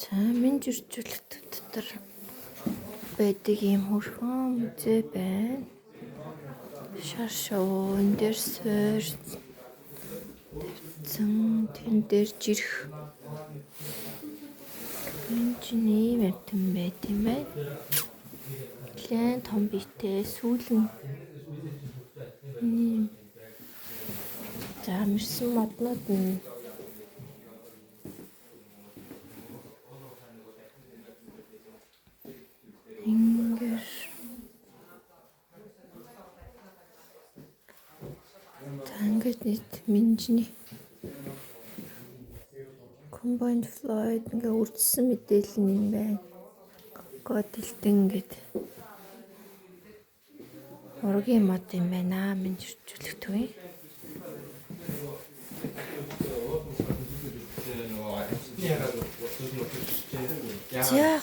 За Минжирчүүлэг дотор байдаг ийм хөрхөн музей байна. Шар шоу энэ дээр суурь тавьсан. Тэн дээр жирх. Энэ чинь ийм амтан байт юм байна. Нэлээн том биетэй сүүл нь ийм. За мэрсэн моднууд нь ингэр. За ингээд нийт Минжний Combined Floyd ингээ үржсэн мэдээлэл нь юм байна. Годэлтэн ингээд ургийн мод юм байна. Минжирчүүлэх төвийн. За.